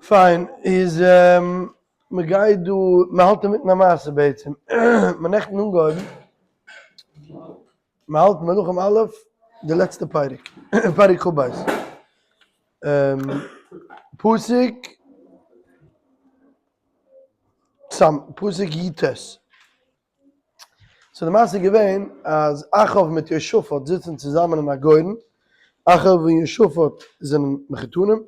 פיין, איז מ'גייט דא, מ'האלט אינמיטן א מעשה בעצם, מ'האט נעכטן אנגעהויבן, מ'האלט מלכים א', די לעצטע פרק, פרק כ"ב, פסוק ס', פסוק י"ט. סאו די מעשה איז געווען אז אחאב מיט יהושפט זיצן צוזאמען אין א גורן, אחאב און יהושפט זענען מחותנים,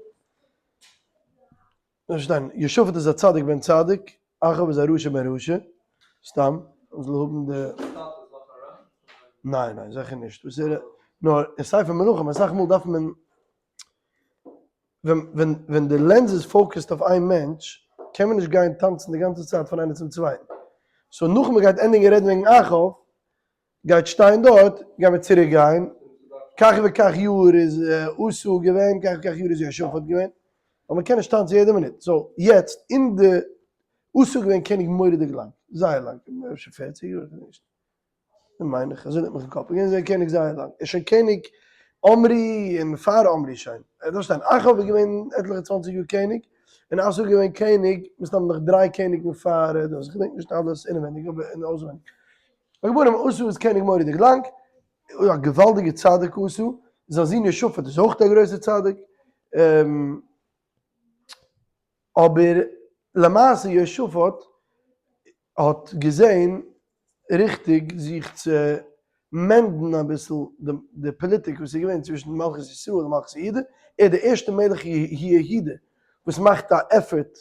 יהושפט איז א צדיק בן צדיק, אחאב איז א רשע בן רשע, סתם מ'זאל האבן די. ניין ניין זיכער נישט, וואס ער נאר אין ספר מלכים אסאך מאל דארף מען ווען ווען די lens איז focused אויף איין מענטש קען מען נישט גיין טאנצן די גאנצע צייט פון איינער צום צווייטן, so נאכן מען גייט ענדיגן רעדן וועגן אחאב גייט שטיין דארט גייען מיר צוריק גיין, כך וכך יאר איז אסא געווען, כך וכך יאר איז יהושפט געווען, ווייל מען קען נישט טאנצן יעדע מינוט, so יעצט אין די אסא איז געווען קעניג מורא'דיג לאנג, זייער לאנג, אפשר פערציג יאר, איך ווייס נישט. מיין איך, אזוי נעמט מיך אין קאפ, געווען זייער קעניג זייער לאנג, ער איז שוין קעניג עמרי און פאר עמרי שוין, ער דארף שטיין, אחאב איז געווען עטליכע צוואנציג יאר קעניג, און אסא איז געווען קעניג, מסתם נאך דריי קעניגן פאר דאס, איך געדענק נישט אלעס אינעווייניג אבער און אויסווייניג. על כל פנים, אסא איז קעניג מורא'דיג לאנג, א געוואלדיגע צדיק אסא, זיין זון יהושפט איז אויך א גרויסער צדיק, אבער למעשה יהושפט האט געזען ריכטיג זיך צו mend ן אביסל די פאליטיק וואס איז געווען צווישן מלכות ישראל און מלכות יהודה, ער איז דער ערשטער מלך יהודה וואס מאכט א effort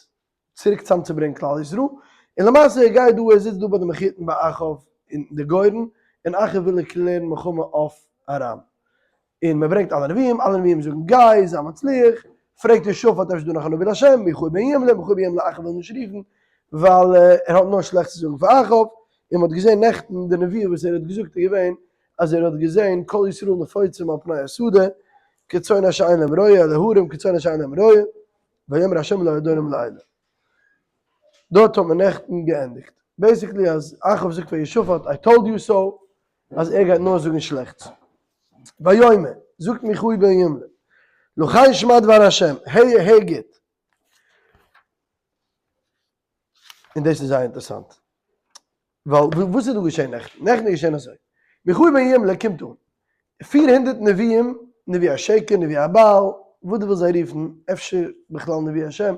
צוריק צאמצוברענגן כלל ישראל, און למעשה ער גייט דא ער זיצט דא ביי די מחותן ביי אחאב אין די גורן, און אחאב וויל ערקלערן מלחמה אויף ארם. און מען ברענגט אלע נביאים, אלע נביאים זאגן גיי, זיי מצליח, פרעגט יהושפט אפשר דא נאך א נביא להשם, מיכאל בן ימלה, מיכאל בן ימלה אחאב וויל נישט רופן, ווייל ער האט נאר שלעכטס צו זאגן פאר אחאב, און מען האט געזען נעכטן די נבואה וואס ער האט געזאגט איז געווען אז ער האט געזען כל ישראל נפוצים על פני השדה, כצאן אשר אין להם רועה על ההרים כצאן אשר אין להם רועה, ויאמר ה' לא אדונים לאלה. דארט האט מען נעכטן געענדיגט. basically אז אחאב זאגט פאר יהושפט I told you so, אז ער גייט נאר זאגן שלעכטס. ויאמר, זאגט מיכאי בן ימלה, לכן שמע דבר השם, הער הער גוט. און דאס איז זייער אינטערעסאנט. ווייל וואס איז דא געשען נעכטן? נעכטן איז געשען אזוי, מיכאי בן ימלה קומט אן, 400 נביאים, נביאי השקר, נביאי הבעל, וואס דו ווילסט זיי רופן, אפשר בכלל נביאי השם,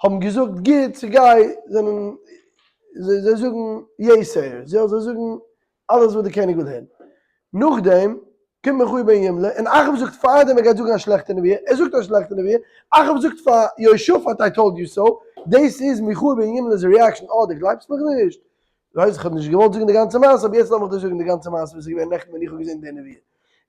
האבן געזאגט גוט, ס'גיי, זענען, זיי זאגן yes sir, זיי זאגן אלעס וואס דער קעניג וויל הערן. נאכדעם קומט מיכאי בן ימלה און אחאב זאגט פארדעם ער גייט זאגן א שלעכטע נבואה, ער זאגט א שלעכטע נבואה, אחאב זאגט פאר יהושפט I told you so, דאס איז מיכאי בן ימלה'ס reaction, אה דו גלייבסט מיך נישט? ווייס איך האב נישט געוואלט זאגן די גאנצע מעשה אבער יעצט לאמיך דיר זאגן די גאנצע מעשה וואס איז געווען נעכטן ווען איך האב געזען די נבואה.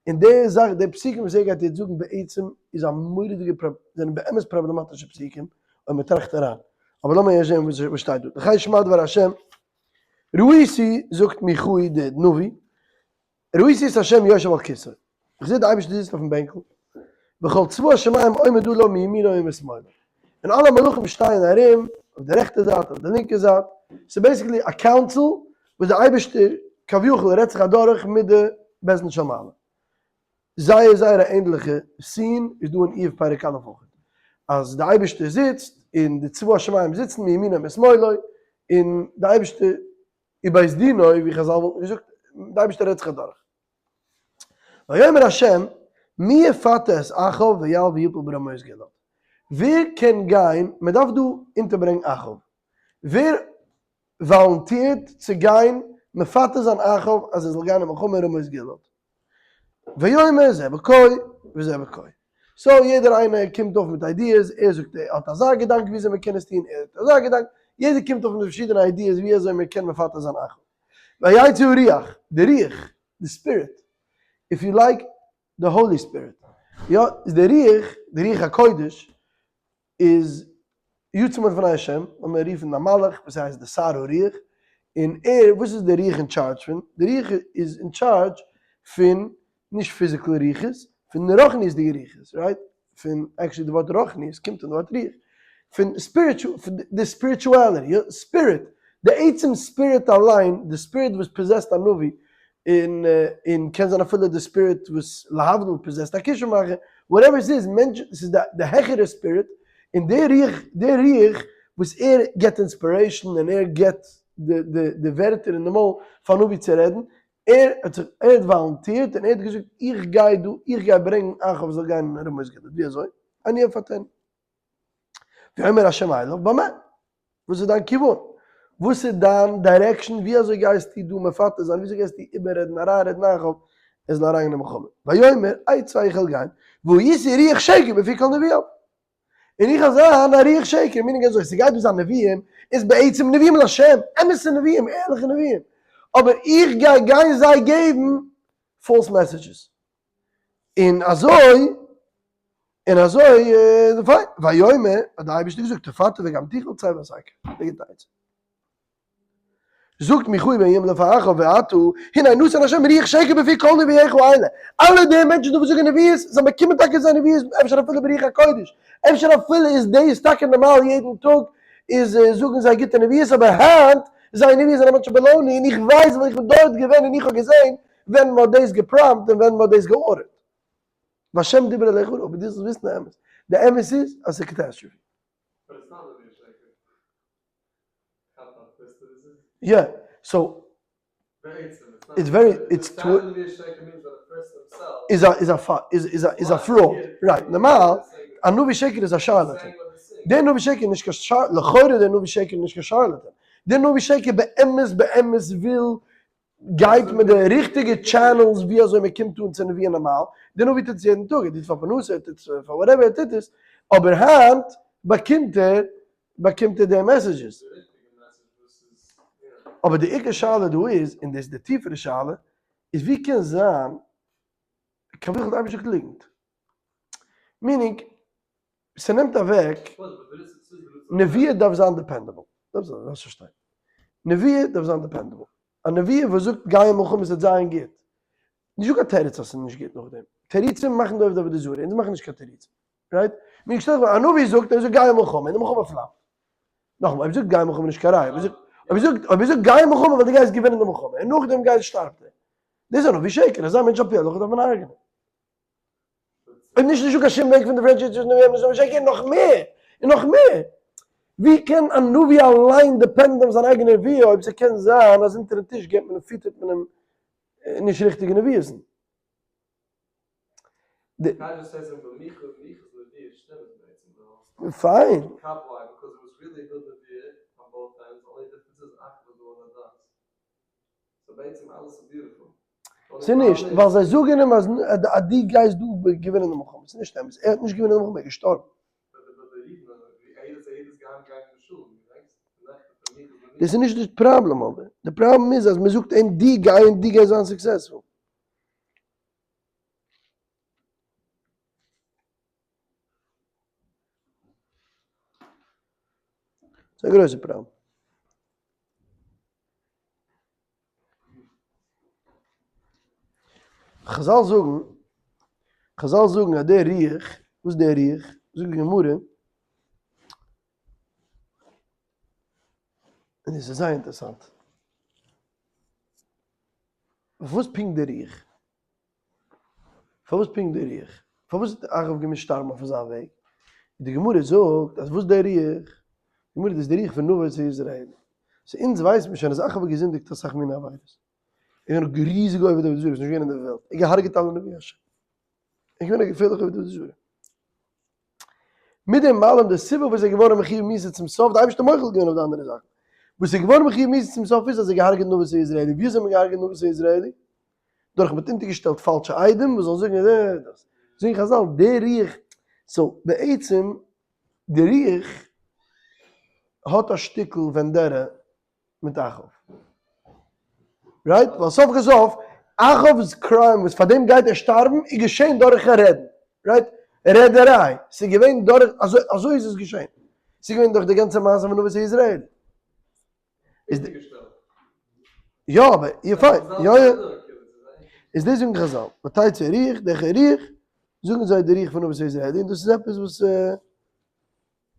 און די זאך די פסוקים וואס ער גייט יעצט זאגן בעצם איז א מורא'דיגע זענען באמת פראבלעמאטישע פסוקים אויב מען טראכט אריין, אבער לאמיר ערשט זען וואס שטייט דא, לכן שמע דבר השם ראיתי, זאגט מיכאי דער נביא, ראיתי את השם יושב על כסאו, איך זע די אייבערשטער זיצט אויפן בענקל, וכל צבא השמים עומד עליו מימינו ומשמאלו, און אלע מלאכים שטייען ארום, אויף די רעכטע זייט, אויף די לינקע זייט, ס'איז basically א council וואס דער אייבערשטער כביכול רעדט זיך אדורך מיט די בית דין של מעלה. זייער זייער א ענדליכע scene איז דא אין איוב פרק א' אויך, אז די אייבערשטער זיצט און די צבא השמים זיצן מימינו ומשמאלו, און די אייבערשטער ובית דינו, ווי חזל וואלטן געזאגט, די אייבערשטער רעדט זיך אדורך. ויאמר ה' מי יפתה את אחאב ויעל ויפול ברמות גלעד, ווער קען גיין, מען דארף דא אונטערברענגן אחאב, ווער volunteer ט צו גיין מפתה זיין אחאב אז ער זאל גיין אין מלחמה אין רמות גלעד? ויאמר זה בכה וזה בכה. so יעדער איינער קומט אויף מיט ideas, ער זאגט ער האט אזא געדאנק וויאזוי מען קען עס טון, ער האט אזא געדאנק, יעדער קומט אויף מיט פארשידענע ideas ווי אזוי מען קען מפתה זיין אחאב. ויצא הרוח, די רוח, די spirit, if you like, די Holy Spirit, יא, איז די רוח, די רוח הקודש, איז יצא מלפני השם, לאמיר רופן א מלאך וואס הייסט די שר הרוח, און ער, וואס איז די רוח אין טשארדזש פון? די רוח איז אין טשארדזש פון נישט physical רוחות, פון רוחניות'דיגע רוחות, right? פון, actually די ווארט רוחניות קומט פון די ווארט רוח, פון spiritual, פון די spirituality, יא, spirit, די עצם spirit אליין, די spirit וואס possess ט א נביא, און און קען זיין אפילו די spirit וואס להבדיל possess ט א כישוף מאכער, whatever ס'איז, מענטש, ס'איז די העכערע spirit. און דער רוח, דער רוח וואס ער געבט inspiration און ער געבט די די די ווערטער אין די מויל פאר נביא צו רעדן, ער האט זיך, ער האט volunteer ט און ער האט געזאגט איך גיי דא, איך גיי ברענגן אחאב זאל גיין אין רמות גלעד, ווי אזוי? אני אפתנו. ויאמר השם אליו במה? וואס איז דיין כיוון? וואס איז דיין direction? ווי אזוי גייסטו דא מפתה זיין? ווי אזוי גייסטו איבעררעדן, אריינרעדן אחאב ער זאל אריינגיין אין מלחמה? ויאמר אצא איך וועל גיין, והייתי רוח שקר בפי כל נביאיו. און איך וועל זיין א רוח שקר, meaning אזוי, ס'גייט דא זיין נביאים, איז בעצם נביאים לשם, אמת'ע נביאים, ערליכע נביאים, אבער איך גיי גיין זיי געבן false messages. און אזוי, און אזוי, פיין, ויאמר, האט דער אייבערשטער געזאגט, תפתה וגם תוכל צא ועשה כן, די גוטע עצה. זאגט מיכאי בן ימלה פאר אחאב ועתה, הנה נתן השם רוח שקר בפי כל נביאיך האלה, אלע די מענטשן דא וואס זאגן נביאות, זיי באקומען טאקע זיי נביאות, אפשר אפילו ברוח הקודש, אפשר אפילו איז דאס טאקע נארמאל יעדן טאג איז זאגן זיי גוטע נביאות, אבער היינט זייער נביאות זענען א bunch of baloney, און איך ווייס ווייל איך בין דארט געווען און איך האב געזען ווען מען האט דאס גע prompt ט און ווען מען האט דאס גע order ט. והשם דיבר אליך אבער דו זאלסט וויסן די אמת. די אמת איז אז ס'איז catastrophe. יא, so it's very it's איז א איז א איז א איז א fraud, right, נארמאל א נביא שקר איז א charlatan, דער נביא שקר איז נישט קיין char לכאורה דער נביא שקר איז נישט קיין charlatan, דער נביא שקר באמת באמת וויל גייט מיט די ריכטיגע channels ווי אזוי מען קומט אן צו נביאה נארמאל, דער נביא טוט עס יעדן טאג, ער טוט פאר פרנסה, ער טוט פאר whatever ער טוט עס, אבער היינט באקומט ער באקומט ער די messages. אבער די עיקר שאלה דא איז, און דאס איז די טיפערע שאלה, איז ווי קען זיין כביכול די אייבערשטער זאגט ליגנט? meaning, ס'נעמט אוועק, נביאה דארף זיין dependable, דארף זיין, דארפסט פארשטיין, נביאה דארף זיין dependable, א נביא וואס זאגט גיי אין מלחמה ס'וועט זיין גוט, נישט דא קיין תירוץ אז ס'איז נישט גוט נאכדעם, תירוצים מאכן די עובדי עבודה זרה, אונז מאכן נישט קיין תירוצים, right? מיר שטעל זיך פאר א נביא זאגט ער זאגט גיי אין מלחמה און די מלחמה flop ט, נאכאמאל אויב זאגט גיי אין מלחמה נישט קיין ראיה, אויב זאגט אויב זאגט גיי אין מלחמה ווייל דו גייסט געווינען די מלחמה און נאכדעם גייט שטארבט ער, דאס איז א נביא שקר, אזא מענטש על פי הלכה דארף מען הרג'נען. אויב נישט נישטא קיין שום וועג פון differentiate צווישן נביא אמת און נביא שקר, און נאך מער, און נאך מער, ווי קען א נביא אליין depend ן אויף זיין אייגענע נביאה אויב ס'קען זיין אז אונטערן טיש געבט מען און פיטערט מען אים נישט ריכטיגע נביאות'ן? פיין. ס'איז נישט ווייל זיי זאגן אים אז דו גייסט דא געווינען די מלחמה, ס'איז נישט אמת, ער האט נישט געווינען די מלחמה, ער איז געשטארבן. דאס איז נישט די פראבלעם אבער, די פראבלעם איז אז מ'זאגט אים דו גיי און דו גייסט זיין successful. ס'איז א גרויסע פראבלעם. חזל זאגן, חזל זאגן אז דער רוח, וואס איז דער רוח? זאגט די גמרא, און עס איז זייער אינטערעסאנט, וואס פונקט דער רוח? פארוואס פונקט דער רוח? פארוואס האט אחאב געמוזט שטארבן אויף אזא וועג? די גמרא זאגט אז וואס דער רוח? די גמרא דאס איז דער רוח פון נבות היזרעאלי. so אונז ווייסט מען שוין אז אחאב האט געזינדיגט אסאך מיני עבירות. ער איז געווען א ריזיגע עובד עבודה זרה וואס איז נישט געווען אין דער וועלט. ער האט געהארגעט אלע נביאי השם. ער איז געווען א געפערליכע עובד עבודה זרה. מיט דעם אלעם די סיבה וואס ער איז געווארן מחיוב מיתה צום סוף, די אייבערשטער מוחל געווען אויף די אנדערע זאכן. וואס איז געווארן מחיוב מיתה צום סוף איז אז ער האט געהארגעט נבות היזרעאלי. ווי אזוי האט מען געהארגעט נבות היזרעאלי? דורך מ'האט אונטערגעשטעלט פאלשע עדים וואס זאלן זאגן אז ער האט דאס. זאגן חזל דער רוח, so בעצם די רוח האט א שטיקל vendetta מיט אחאב. right? ווייל סוף כל סוף אחאב'ס crime וואס פאר דעם גייט ער שטארבן איז געשען דורכן רעדן. right? רעדעריי. ס'איז געווען דורך, אזוי אזוי איז עס געשען. ס'איז געווען דורך די גאנצע מעשה פון נבות היזרעאלי. איז די יא אבער איר פיין יא יא איז דאס זאגן חזל ותצא רוח דער רוח זאגן זיי די רוח פון נבות היזרעאלי און דאס איז עפעס וואס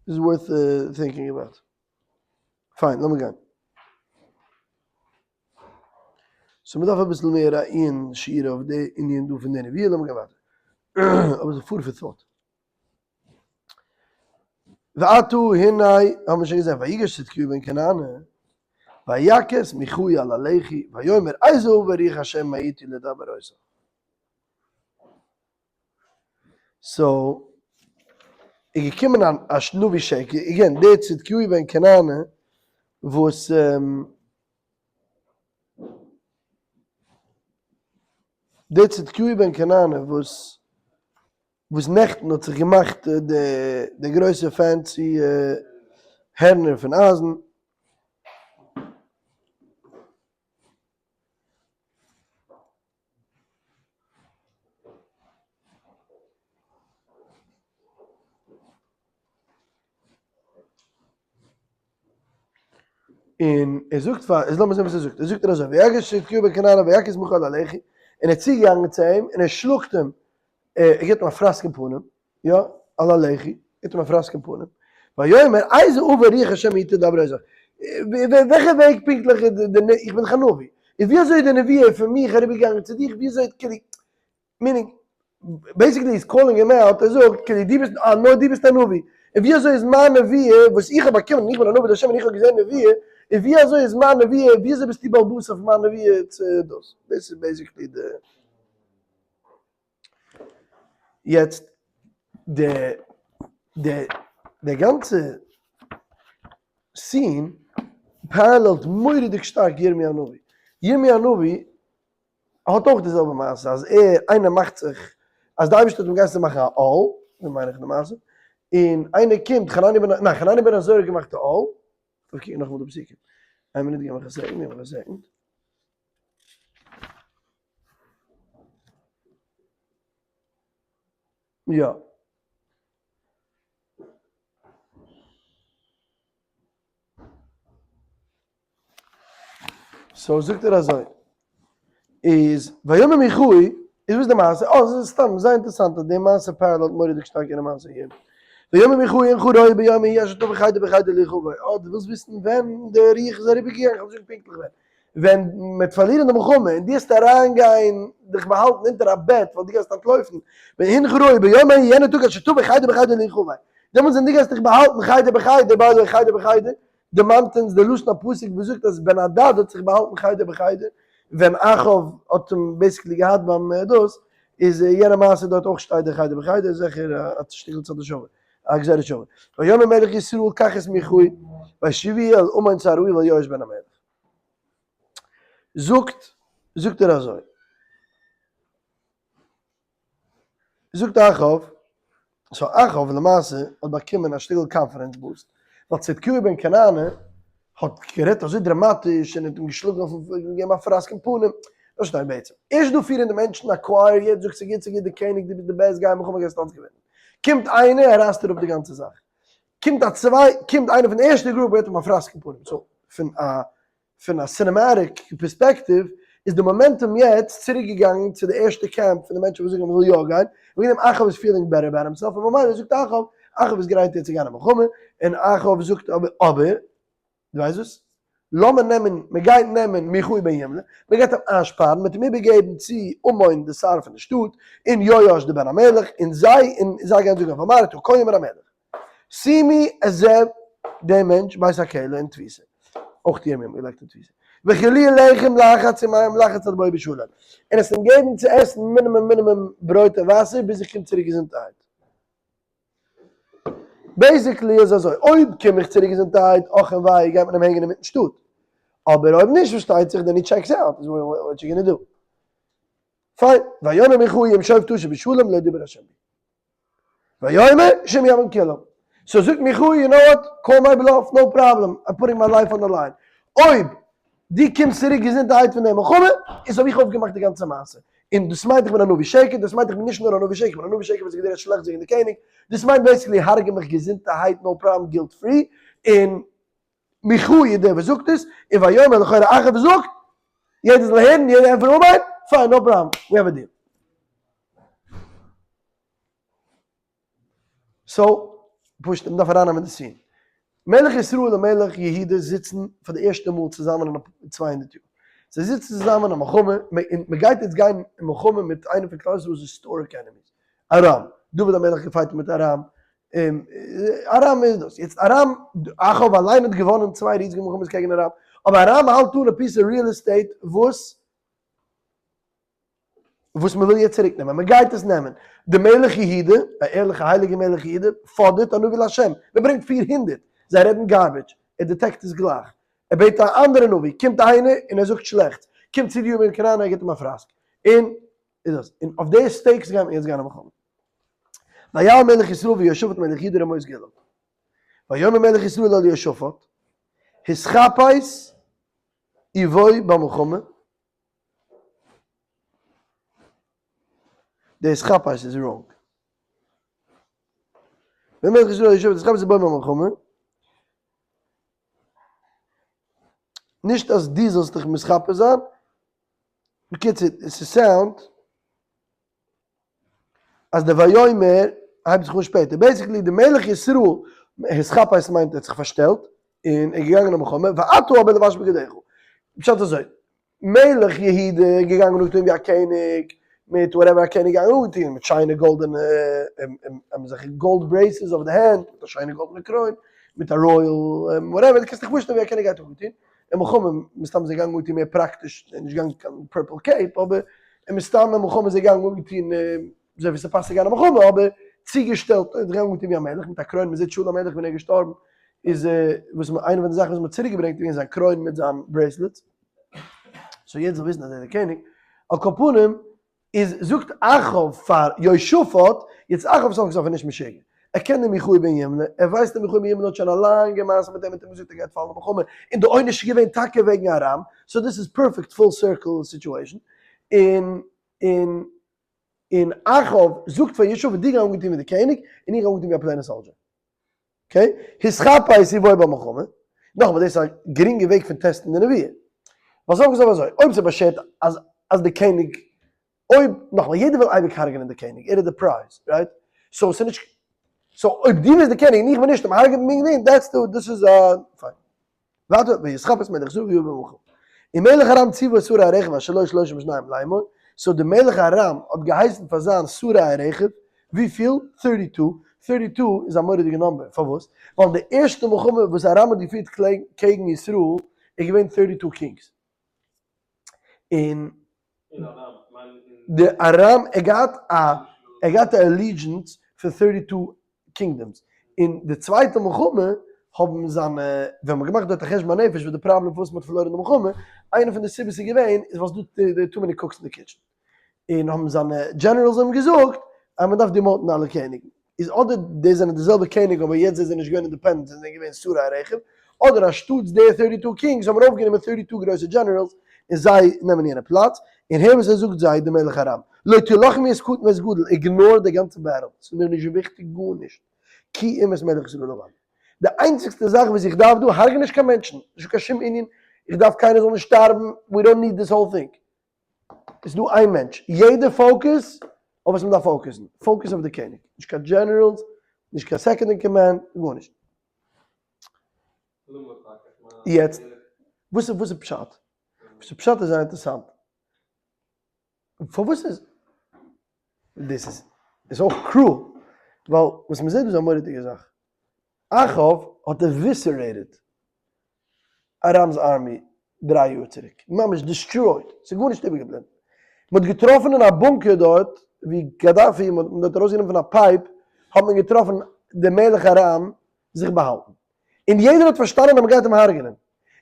איז worth thinking about פיין לאמיר גיין so מ'דארף אביסל מער א עיון שיעור אויף די ענין דא פון די נבואה לאמיר גיין ווייטער אבער ס'איז food for thought. ועתה הנה האבן מיר שוין געזען ויגש צדקיהו בן כנענה ויכה את מיכאי על הלחי ויאמר איזו עבר רוח השם מאיתי לדבר אותו. so איז געקומען א נביא שקר, again דער צדקיהו בן כנענה וואס דער צדקיהו בן כנענה וואס וואס נעכטן האט זיך געמאכט די גרויסע fancy הערנער פון אייזן. און ער זאגט פאר, איז לאמיר זען וואס ער זאגט, ער זאגט ער אזוי, ויגש צדקיהו בן כנענה ויכה את מיכאי על הלחי, און ער איז צוגעגאנגען צו אים און ער שלאגט אים, ער גיבט אים א פראסק אין פנים, יא, על הלחי, גיבט אים א פראסק אין פנים, ויאמר איזה עבר רוח השם מאתי לדבר אותך, וועלכע וועג פונקטליך איז די, איך בין דאך א נביא, און ווי אזוי איז די נביאה פון מיך אריבערגעגאנגען צו דיך, ווי אזוי, כאילו, meaning, basically איז calling אים out, ער זאגט, כאילו דו ביסט, אה, נאר דו ביסט א נביא, און ווי אזוי איז מיין נביאה, וואס איך האב באקומען, און איך בין א נביא להשם און איך האב געזען נביאה, און ווי אזוי איז מיין נביאה, ווי אזוי ביסטו בעל הבית אויף מיין נביאה צו דאס, דאס איז basically די. יעצט, די, די, די גאנצע scene parallel ט מורא'דיג שטארק ירמי' הנביא. ירמי' הנביא האט אויך די זעלבע מעשה אז ער, איינער מאכט זיך אז די אייבערשטער האט אים געהייסן מאכן א עול, אזוי מיין איך די מעשה, און איינער קומט, חנניה בן, ניין חנניה בן עזור האט געמאכט א עול, דארף קוקן נאכאמאל די פסוקים, איין מינוט גיב מיך א second, גיב מיך א second. יא. so זאגט ער אזוי, איז ויאמר מיכאי, איז וואס די מעשה? אה, ס'איז סתם זייער אינטערעסאנט אז די מעשה parallel ט מורא'דיג שטארק יענע מעשה hier. ויאמר מיכאי הנך רואה ביום ההוא אשר תבוא חדר בחדר להחבא. אה, דו ווילסט וויסן ווען די רוח איז אריבערגעגאנגען? כ'וועל זאגן פונקטליך ווען. ווען מ'וועט פארלירן די מלחמה און דו וועסט אריינגיין דיך באהאלטן אונטער א בעט ווייל דו גייסט אנטלויפן, והנך רואה ביום ההוא יענע טאג אשר תבוא חדר בחדר להחבא. דעמאלטס ווען דו גייסט דיך באהאלטן חדר בחדר, by the way חדר בחדר, דערמאנט אונז די לשון הפסוק וואס זאגט אז בן הדד האט זיך באהאלטן חדר בחדר ווען אחאב האט אים basically געהאט ביים דאס, איז יענע מעשה דארט אויך שטייט די חדר בחדר איז זיכער א שטיקל צד השווה, א גזירה שווה. ויאמר מלך ישראל קח את מיכאי וישיבהו אל אמון שר העיר ואל יואש בן המלך. זאגט זאגט ער אזוי. זאגט אחאב, so אחאב למעשה האט באקומען א שטיקל confidence boost, ווייל צדקיהו בן כנענה האט גערעדט אזוי דראמאטיש און האט אים געשלאגן אויפן געגעבן א פראסק אין פנים, דאס שטייט בעצם, ערשט דא 400 מענטשן א choir, יעדער זאגט ס'גוט ס'גוט די קעניג דו ביסט די best גיי מלחמה גייסט אלץ געווינען, קומט איינער ער רייסט אראפ די גאנצע זאך, קומט א צוויי קומט איינער פון די ערשטע group געבט אים א פראסק אין פנים, so פון א פון א cinematic perspective איז די momentum יעצט צוריק געגאנגען צו די ערשטע קעמפ פון די מענטשן וואס זאגן אז מ'זאל יא גיין, וועגן דעם אחאב איז feeling better about himself און ממילא זאגט אחאב, אחאב איז גרייט יעצט צו גיין אין מלחמה, און אחאב זאגט אבער אבער, דו ווייסט וואס? לאמיר נעמען, מ'גייט נעמען מיכאי בן ימלה, מ'גייט אים איינשפארן, מ'וועט אים איבערגעבן צו אמון די שר פון די שטאט, און יואש די בן המלך, און זיי און זיי גייען זאגן ואמרת כה אמר המלך. שימו את זה דער מענטש בית הכלא אין תפיסה, אויך ירמי' האט געלייגט אין תפיסה, והאכילוהו לחם לחץ ומים לחץ עד בואי בשלום, און עס אים געבן צו עסן מינימום מינימום ברויט און וואסער ביז איך קום צוריק געזונטערהייט. basically איז אזוי, אויב קום איך צוריק געזונטערהייט, אך און וויי גייט מען אים הענגען אינמיטן שטאט, אבער אויב נישט פארשטייט זיך then he checks out, what you gonna do. פיין, ויאמר מיכאי אם שוב תשוב בשלום לא דיבר השם בי. ויאמר שמעו העם כולם. so זאגט מיכאי you know what, call my bluff, no problem, I'm putting my life on the line. אויב דו קומסט צוריק געזונטערהייט פון די מלחמה, איז האב איך אויפגעמאכט די גאנצע מעשה. און דאס מיינט איך בין א נביא שקר, דאס מיינט איך בין נישט נאר א נביא שקר, איך בין א נביא שקר וואס האט גערעדט שלעכטס וועגן די קעניג, דאס מיינט basically הרג'ע מיך געזונטערהייט no problem guilt free, און מיכאי איז דער וואס זאגט עס, און ויאמר לכאורה אחאב זאגט, יעדער זאל הערן, יעדער ענטפערט אמן, פיין no problem, we have a deal. so, פשוט מ'דארף ארייננעמען די scene. מלך ישראל און מלך יהודה זיצן פאר די ערשטע מאל צוזאמען אין 200 יאר. זיי זיצן צוזאמען אין מלחמה, און מ'גייט יעצט גיין אין מלחמה מיט איינע פון כלל ישראל'ס historic enemies, ארם. דוד המלך גע fight מיט ארם. ארם איז דאס. יעצט ארם, אחאב אליין האט געוואנען צוויי ריזיגע מלחמות קעגן ארם, אבער ארם האלט אן א piece of real estate וואס וואס מען וויל יעצט צוריק נעמען, מען גייט עס נעמען. די מלך יהודה, א ערליכע הייליגע מלך יהודה, פאדערט א נביא להשם, מען ברענגט 400, זיי רעדן garbage, ער detect עס גלייך, ער בעט א אנדערע נביא, קומט איינער און ער זאגט שלעכטס, קומט צדקיהו בן כנענה ער גיבט אים א פראסק, און איז דאס, און אויף די stakes גייט מען יעצט גיין א מלחמה. ויעל מלך ישראל ויהושפט מלך יהודה רמות גלעד. ויאמר מלך ישראל אל יהושפט, התחפש ובוא במלחמה, די התחפש איז wrong. ויאמר מלך ישראל אל יהושפט התחפש ובוא במלחמה, נישט אז דו זאלסט דיך מתחפש זיין, בקיצור, עס איז sound אז די ויאמר הייבט זיך אן שפעטער, basically די מלך ישראל התחפש מיינט ער האט זיך פארשטעלט און ער איז געגאנגען אין מלחמה, ואתה אבער לבש בגדיך, פשט אזוי, מלך יהודה איז געגאנגען אנגעטון ווי א קעניג, מיט whatever א קעניג גייט אנגעטון, מיט שיינע גאלדענע אזעלכע gold braces אויף די הענט, מיט א שיינע גאלדענע קרוין, מיט א royal whatever, דו קענסט דיך פארשטעלן ווי א קעניג גייט אנגעטון, אין מלחמה, מסתם איז ער געגאנגען אנגעטון מער פראקטיש, נישט געגאנגען קיין purple cape, אבער מסתם אין מלחמה איז ער געגאנגען אנגעטון אזוי ווי ס'פאסט צו גיין אין מלחמה, אבער צוגעשטעלט, ער איז געגאנגען אנגעטון ווי א מלך מיט א קרוין, מ'זעט שאול המלך ווען ער איז געשטארבן, איז וואס מ'האט איינע פון די זאכן וואס מ'האט צוריק געברענגט איז געווען זיין קרוין מיט זיין bracelets, so יעדער זאל וויסן אז ער איז דער קעניג, על כל פנים איז זאגט אחאב פאר יהושפט, יעצט אחאב סוף כל סוף איז נישט משוגע, ער קען דעם מיכאי בן ימלה, ער ווייסט אז מיכאי בן ימלה האט שוין א לאנגע מעשה מיט אים, האט אים געזאגט ער גייט פאלן אין מלחמה, און די עונש איז געווען טאקע וועגן ארם, so דאס איז perfect full circle situation, און און און אחאב זאגט פאר יהושפט דו גיי אנגעטון ווי די קעניג, און איך גיי אנגעטון ווי א plain soldier. Okay, התחפש ובוא במלחמה, נאכאמאל דאס איז א גרינגע וועג פון טעסטן די נבואה, ווייל סוף כל סוף אזוי, אויב ס'איז באשערט אז אז די קעניג, אויב, נאכאמאל יעדער וויל אייביג הרג'נען די קעניג, ער איז די prize, right? So ס'איז נישט, so אויב דו ביסט די קעניג און איך בין נישט און מ'הרג'עט מיך דען that's the, דאס איז א, פיין. ווייטער, ויתחפש מלך ישראל ובא במלחמה. און מלך ארם ציוה שרי הרכב אשר לו שלושים ושניים לאמור, so די מלך ארם האט געהייסן פאר זיין שרי הרכב, וויפיל? thirty two, thirty two איז א מורא'דיגע number, פארוואס? ווייל די ערשטע מלחמה וואס ארם האט געפירט קעגן ישראל איז געווען thirty two kings, און די ארם ער געהאט א ער געהאט א allegiance פון thirty two kingdoms, און די צווייטע מלחמה האבן זיינע ווען מ'האט געמאכט דארט א חשבון הנפש וואס די פראבלעם פארוואס מ'האט פארלוירן די מלחמה, איינע פון די סיבות איז געווען איז ווייל ס'דא די too many cooks in the kitchen. און האבן זיינע generals אים געזאגט אז מען דארף demote ן אלע קעניגן, איז אדער די זענען די זעלבע קעניג אבער יעצט זיי זענען נישט געווען independent זיי זענען געווען שרי הרכב, אדער אנשטאטס די thirty two kings האבן אויפגענומען thirty two גרויסע generals און זיי נעמען יענע פלאץ, און הער וואס ער זאגט זיי די מלך ארם, לא תלחמו את קטן ואת גדול, ignore די גאנצע battle, ס'איז מיר נישט וויכטיג גארנישט, כי אם את מלך ישראל לבדו. די איינציגסטע זאך וואס איך דארף דא, הרג'ע נישט קיין מענטשן, נישטא קיין שום ענין, איך דארף קיינער זאל נישט שטארבן, we don't need this whole thing. איז דא איין מענטש, יעדער focus אויף וואס מען דארף focus ן, focus אויף די קעניג, נישט קיין generals, נישט קיין second in command, גארנישט. יעצט, וואס איז וואס איז פשט? וואס איז פשט איז זייער אינטערעסאנט. פארוואס איז דאס איז איז אויך cruel, ווייל וואס מען זעט דא איז א מורא'דיגע זאך. אחאב האט eviscerated ארם'ס army דריי יאר צוריק, ממש destroyed, ס'איז גארנישט איבערגעבליבן. מ'האט געטראפן אין א bunker דארט ווי גאדאפי, מ'האט דארט ארויסגענומען פון א pipe, האט מען געטראפן די מלך ארם זיך באהאלטן. און יעדער האט פארשטאנען אז מ'גייט אים הרג'נען.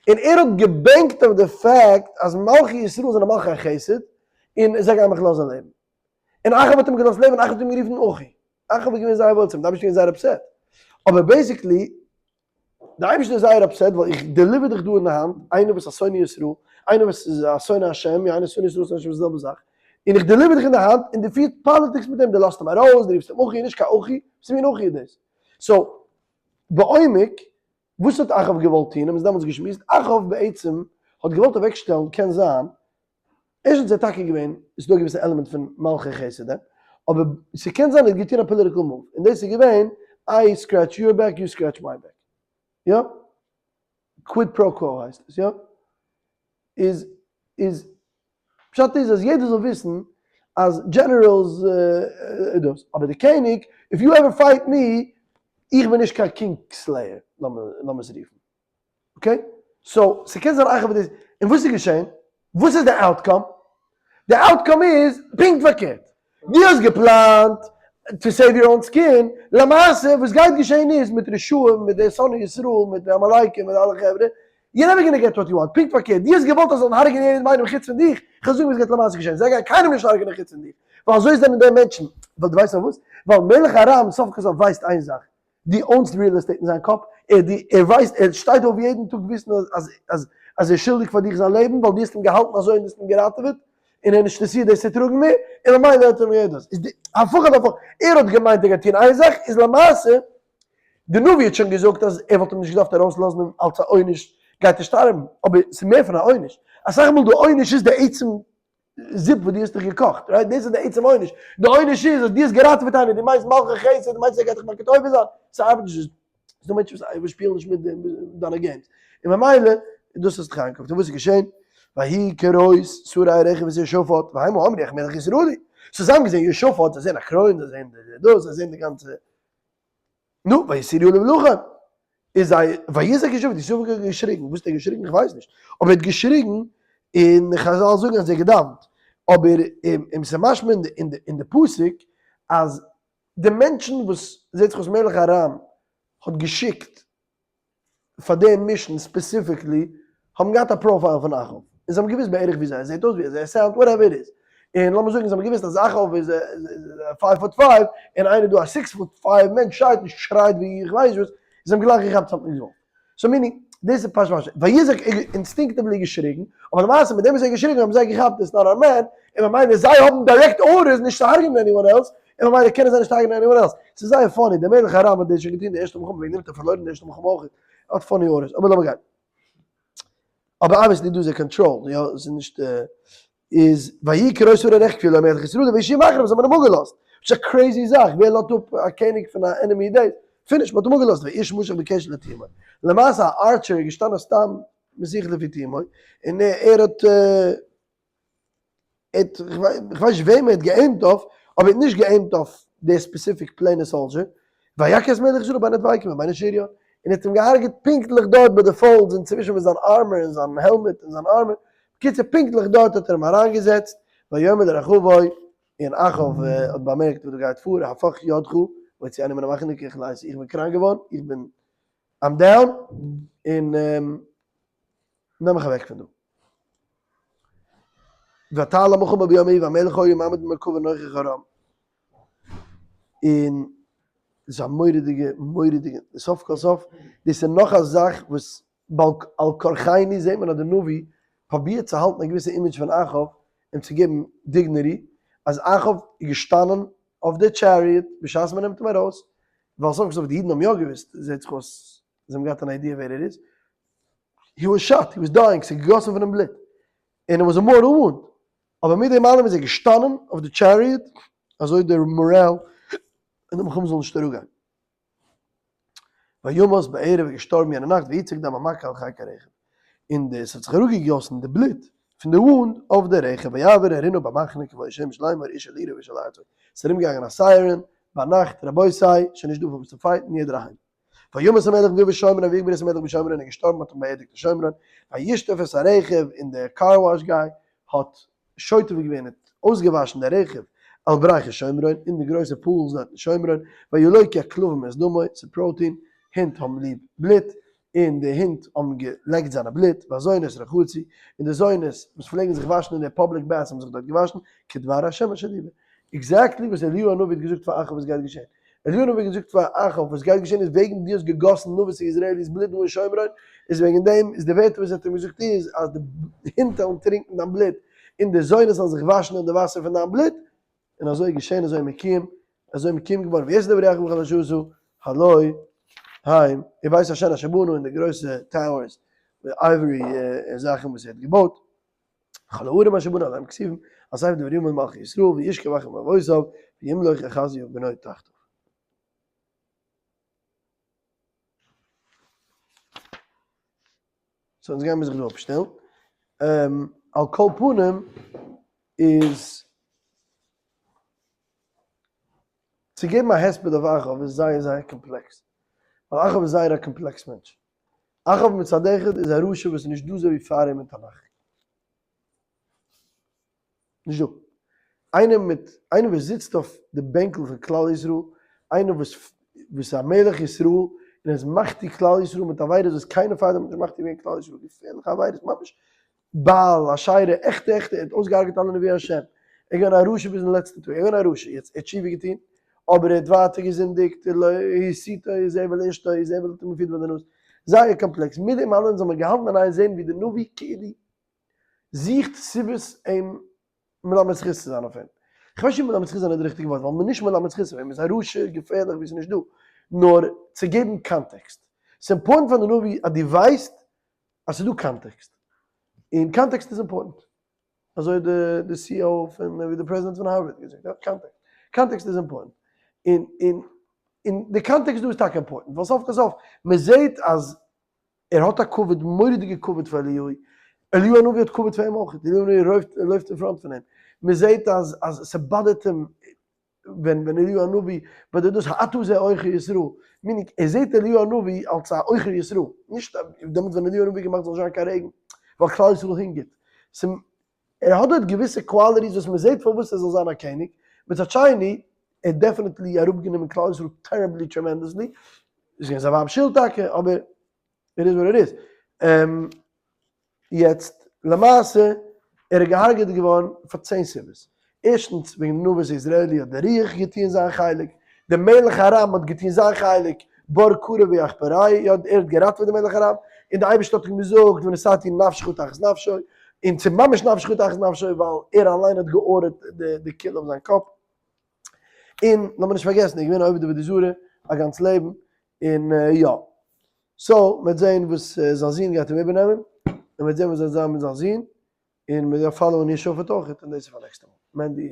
און ער האט געבענקט אויף די fact אז מלכי ישראל זענען מלכי החסד, און זיי גייען מיך לאזן לעבן. און אחאב האט אים געלאזט לעבן, אחאב האט אים גערופן אחי. אחאב איז געווען זייער וואויל צו אים, די אייבערשטער איז געווען זייער upset. אבער basically, די אייבערשטער איז זייער upset ווייל איך deliver דיך דא אין די האנט איינער וואס איז א שונא ישראל, איינער וואס איז א שונא השם, יא איינער שונא ישראל שונא השם איז די זעלבע זאך, און איך deliver דיך אין די האנט און דו פירסט politics מיט אים, דו לאזט אים ארויס, דו רופסט אים אחי, נישט קיין אחי, וואס מין אחי איז דאס? so, בעומק, וואס האט אחאב געוואלט טון? האבן אונז דעמאלטס געשמועסט, אחאב בעצם האט געוואלט אוועקשטעלן, קען זיין, ערשטנס איז טאקע געווען, עס איז דא א געוויסע עלעמענט פון מלכי חסד, אבער ס'קען זיין ער האט געטון א political move, און דאס איז געווען, I scratch your back, you scratch my back. יא? quid pro quo הייסט עס, יא? איז, איז, פשט איז אז יעדער זאל וויסן אז generals איז דאס, אבער די קעניג, if you ever fight me. איך בין נישט קיין king slayer, לאמיר עס רופן. Okay? So, ס'קען זיין אחאב איז דאס, און וואס איז געשען? וואס איז די outcome? די outcome איז פונקט פארקערט. דו האסט געפלאנט to save your own skin, למעשה וואס גייט געשען איז מיט רשעים, מיט די שונאי ישראל, מיט די עמלקים, מיט אלע חברה, you never gonna get what you want, פונקט פארקערט, דו האסט געוואלט אז זיי זאלן הרג'ענען יעדן איינעם חוץ פון דיך, כ'וועל זאגן וואס גייט למעשה געשען, זיי גייען קיינעם נישט הרג'ענען חוץ פון דיך, ווייל אזוי זענען די מענטשן, ווייל דו ווייסט פארוואס? ווייל מלך ארם סוף כל סוף ווייסט איין זאך, דו own סט real estate אין זיין קאפ, ער די ער ווייסט ער שטייט אויף יעדן טאג וויסן אז אז אז אז ער איז שולדיג פאר דיך זיין לעבן ווייל דו האסט אים געהאלטן אזוי און דו האסט אים געראטעוועט, און ער איז נישט אינטערעסירט דאס צו טראגן מער, און ממילא האט ער מער דאס. איז די הפוך על הפוך, ער האט געמיינט ער גייט טון איין זאך, איז למעשה די נביא האט שוין געזאגט אז ער וואלט אים נישט געדארפט ארויסלאזן און אלס א עונש גייט ער שטארבן, אבער ס'איז מער פון א עונש, אסאך מאל די עונש איז די עצם זופ וואס דו האסט דיך געקאכט, right? דאס איז די עצם עונש. די עונש איז אז דו האסט געראטעוועט איינער, דו מיינסט מלכי חסד, דו מיינסט ער גייט דיך מכיר טובה זיין, ס'ארבעט נישט, ס'איז דא מענטשן וואס שפילן נישט מיט דיינע games, און ממילא דאס האסטו דיך איינגעקויפט, און וואס איז געשען? ויהי כראות שרי הרכב את יהושפט, והמה אמרו איך מלך ישראלי, so זיי האבן געזען יהושפט, זיי זעען א קרוין, זיי זעען דאס, זיי זעען די גאנצע נו, ויתורו עליו לחם. איז זיי, ויזעק יהושפט, יהושפט האט געשריגן, וואס האט ער געשריגן איך ווייס נישט, אבער ער האט געשריגן, און חזל זאגן אז ער האט געדאווענט, אבער און ס'איז משמע אין די אין די פסוק אז די מענטשן וואס זעט זיך אויס מלך ארם האט געשיקט פאר די mission specifically האבן געהאט א profile פון אחאב, און זיי האבן געוואוסט בערך וויאזוי ער זעט אויס, וויאזוי ער sound ט, whatever it is, און לאמיר זאגן זיי האבן געוואוסט אז אחאב איז five foot five, און איינער דא א six foot five מענטש שטייט און שרייט ווי איך ווייס וואס, זיי האבן גלייך געכאפט something is wrong. So meaning, דאס איז פשט משמע, ויזעק איז instinctively געשריגן, אבער למעשה מיט דעם וואס ער האט געשריגן האבן זיי געכאפט it's not our man, און ממילא זיי האבן direct orders נישט צו הרג'נען anyone else, און ממילא קענען זיי נישט הרג'נען anyone else. ס'איז זייער funny, דער מלך ארם האט דאס שוין געטון די ערשטע מלחמה, וועגן דעם האט ער פארלוירן די ערשטע מלחמה אויך, ער האט funny orders, אבער לאמיר גיין. אבער obviously דא איז ער controlled, יא, ס'איז נישט איז ויהי כראות שרי הרכב כי לא מלך ישראל והושיעם אחריו, זיי האבן אים אפגעלאזט, ס'איז א crazy זאך, ווער לאזט אפ א קעניג פון א enemy דעיס, finish, מ'האט אים אפגעלאזט, ואיש משך בקשת לתומו, למעשה א archer איז געשטאנען סתם מסיח לפי תומו, און ער האט האט, כ'ווייס נישט וועם ער האט גע aim ט אויף, אבער ער האט נישט גע aim ט אויף די specific פלעינע soldier, ויך את מלך ישראל בין הדוויקים ובין השריון, און ער האט אים געהארגעט פונקטליך דארט ביי די folds און צווישן וואס זיין armor און זיין העלמעט און זיין armor, בקיצור פונקטליך דארט האט ער אים אריינגעזעצט, ויאמר לרכבו, און אחאב האט באמערקט וואס דא גייט פאר, הפך ידך והוציאני מן המחנה כי חליתי, איך בין קראנק געווארן, איך בין I'm down, און נעם מיך אוועק פון דא. ותעל המלחמה ביום ההוא והמלך היה מעמד במרכבה נוכח ארם. און דאס איז א מורא'דיגע מורא'דיגע, סוף כל סוף דאס איז נאך א זאך וואס בעל כרחנו זעט מען אז די נביא פרובירט צו האלטן א געוויסע אימעדזש פון אחאב אים צו געבן dignity, אז אחאב איז געשטאנען אויף די chariot בשעת מען נעמט אים ארויס, ווייל סוף כל סוף די אידן האבן יא געוואוסט, זעט זיך אויס זיי האבן געהאט אן idea ווער ער איז, he was shot, he was dying, ס'איז געגאסן פון אים בלוט, און it was a mortal wound, אבער מיט דעם אלעם איז ער געשטאנען אויף די chariot, אזוי די morale און די מלחמה זאל נישט אראפגיין. וימת בערב איז געשטארבן יענע נאכט ויצק דם המכה על חיק הרכב, און די ס'האט זיך אראפגעגאסן די בלוט פון די wound אויף די רכב ויעבור הרינה במחנה כבוא השמש לאמור איש אל עירו ואיש אל ארצו, ס'איז ארומגעגאנגען א siren ביינאכט רבותי שוין נישט דא פאר וואס צו fight ן יעדער אהיים. וימת המלך בגבעת שומרון ויקבר את המלך בשומרון איז געשטארבן האט אים באערדיגט אין שומרון, וישטוף את הרכב און דער car wash guy האט שוטף געווען האט אויסגעוואשן דער רכב על בריכת שומרון אין די גרויסע pools דארט אין שומרון, וילוקו הכלבים את דמו, ס'איז protein, הינט האבן ליב בלוט, און די הינט האבן געלעקט זיינע בלוט, והזונות רחצו, און די זונות וואס פלעגן זיך וואשן אין די public baths האבן זיך דארט געוואשן, כדבר השם אשר דיבר. Exactly וואס אליהו הנביא האט געזאגט פאר אחאב וואס גייט געשען. אליהו הנביא האט געזאגט פאר אחאב וואס גייט געשען איז וועגן דו האסט געגאסן נבות היזרעאלי'ס בלוט דא אין שומרון, איז וועגן דעם איז די ווערטער וואס ער האט אים געזאגט איז אז די הינט וועלן טרינקן דיין בלוט און די זונות זאלן זיך וואשן אין די וואסער פון דיין בלוט, און אזוי איז געשען אזוי מקוים אזוי מקוים געווארן ויעש דברי אחאב וכל אשר עשה הלא הם ובית השן אשר בנה און די גרויסע towers ivory זאכן וואס ער האט געבויט. כל הערים אשר בנה הלא הם כתובים על ספר דברי הימים מלכי ישראל וישכב אחאב עם אבותיו וימלוך אחזיהו בנו תחתיו. So אונז גיימיר זיך דא אפשטעלן. על כל פנים איז צו געבן א הספד אויף אחאב איז זייער זייער קאמפלעקס. ווייל אחאב איז זייער א complex מענטש. אחאב מצד אחד איז א רשע וואס איז נישט דא אזוי ווי פאר אים אין תנך. נישט דא. איינער מיט, איינער וואס זיצט אויף די בענקל פון כלל ישראל, איינער וואס וואס איז א מלך ישראל, און ער איז מחטיא כלל ישראל מיט עבירות וואס קיינער פאר דעם האט נישט מחטיא געווען כלל ישראל, געפערליכע עבירות, ממש בעל, אשרה, עכטע עכטע, ער האט אויסגעהארגעט אלע נביאי השם, ער איז געווען א רשע ביזן לעצטן טאג, ער איז געווען א רשע, יעצט ער האט תשובה געטון, אבער ער האט ווייטער געזינדיגט, הסיתו איזבל אשתו, איזבל האט אים געפירט ביי די נאז, זייער complex, מיט דעם אלעם זאל מען געהאלטן אין איין זען ווי די נביא כאילו זוכט סיבות אים מלמד זכות צו זיין אויף אים. כ'ווייס נישט אויב מלמד זכות זיין איז די ריכטיגע ווארט, ווייל מ'איז נישט מלמד זכות אויף אים, איז א רשע געפערליך ווי ס'איז נישט דא, נאר צו געבן context. ס'איז important פאר די נביא אז דו ווייסט אז ס'איז דא context. און context איז important. אזוי האט די CEO פון, ווי די פרעזידענט פון הארווארד געזאגט, יא, context. context איז important. און און און די context דא איז טאקע important, ווייל סוף כל סוף, מ'זעט אז ער האט א כבוד, מורא'דיגע כבוד פאר אליהו, אליהו הנביא האט כבוד פאר אים אויך, אליהו הנביא לויפט לויפט אין front פון אים, מען זעט אז אז ס' bother ט אים ווען ווען אליהו הנביא ביי די דאס אתה זה עוכר ישראל, meaning ער זעט אליהו הנביא אלס א עוכר ישראל, נישט דעמאלטס ווען אליהו הנביא געמאכט זאל נישט זיין קיין רעגן, ווייל כלל ישראל הונגערט, ס' ער האט דארט געוויסע qualities וואס מען זעט פארוואס ער זאל זיין א קעניג, מצד שני ער האט definitely אראפגענומען כלל ישראל terribly tremendously, איז געווען זיין ווייב שולד טאקע, אבער it is what it is. יעצט למעשה ער איז געהארגעט געווארן פאר 10 סיבות. ערשטנס וועגן נבות היזרעאלי האט דער רוח געטוהן זיין חלק, דער מלך ארם האט געטוהן זיין חלק, בור כרה ויחפרהו, יא ער האט געראטעוועט דעם מלך ארם, און דער אייבערשטער האט אים געזאגט ונתתי נפשך תחת נפשו, און ס'איז ממש נפשך תחת נפשו ווייל ער אליין האט געארדערט די kill אויף זיין קאפ. און לאמיר נישט פארגעסן ער איז געווען א עובד עבודה זרה א גאנץ לעבן, און יא. so מ'וועט זעהן וואס זיין זון גייט אים איבערנעמען, און מ'וועט זעהן וואס וועט זיין מיט זיין זון, און מ'וועט יא follow ען יהושפט אויכעט, און דאס איז פאר נעקסטע מאל. מענדי.